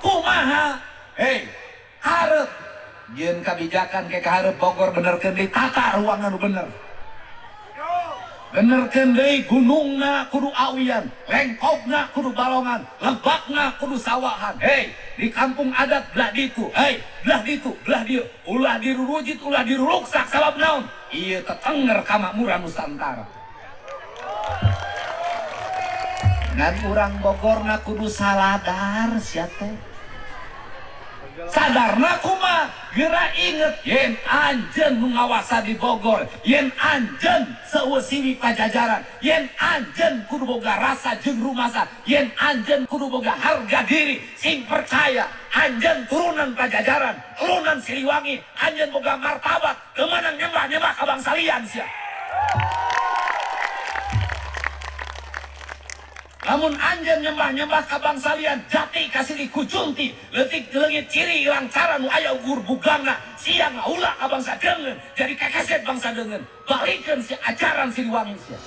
Kumaha? Hei, hareup jieun kabijakan ke kahareup Bogor benerkeun deui tata ruangan nu bener. Benerkeun deui gunungna kudu awian, lengkopna kudu balongan, lebakna kudu sawahan. Hei, di kampung adat belah ditu, hei, belah ditu, belah dieu, ulah dirurujit, ulah diruruksak sabab naon? Ieu tetenger kamakmuran Nusantara. Ngan urang Bogorna kudu saladar sia teh. Sadarna kumaha? Geura inget yen anjeun nu ngawasa di Bogor, yen anjeun seueuh siwi pajajaran, yen anjeun kudu boga rasa jeung rumasa, yen anjeun kudu boga harga diri, sing percaya anjeun turunan pajajaran, turunan Siliwangi, anjeun boga martabat, teu meunang nyembah-nyembah ka bangsa lian sia. Lamun anjeun nyembah-nyembah ka bangsa lian, jati kasih kujunti, leutik leungit ciri lancaran nu aya ugur bugangna, siang ngahula ka bangsa deungeun, jadi kakeset bangsa deungeun, balikeun si ajaran Siliwangi sia.